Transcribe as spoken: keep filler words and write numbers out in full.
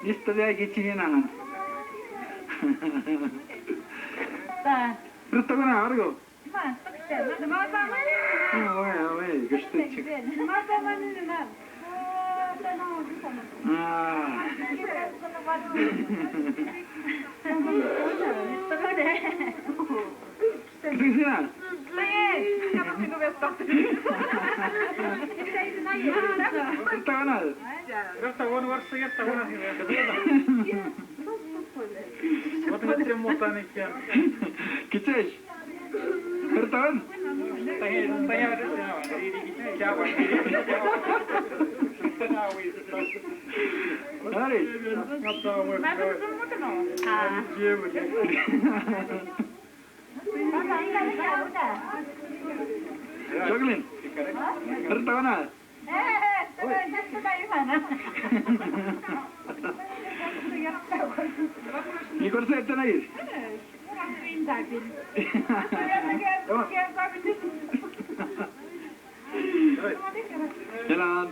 Lista de ai ki tini nangan. Ta. Rita kona argo. Ma, ta kisa. Ma, ma, ma. Ah, ouais, ah, ouais, gostei. Ma, ma, ma, ma. Ah. Cristina. Cristina. Kichej. Ertawan. Ari. Jacqueline, ertawan. Ni korse tena ir. Jalan.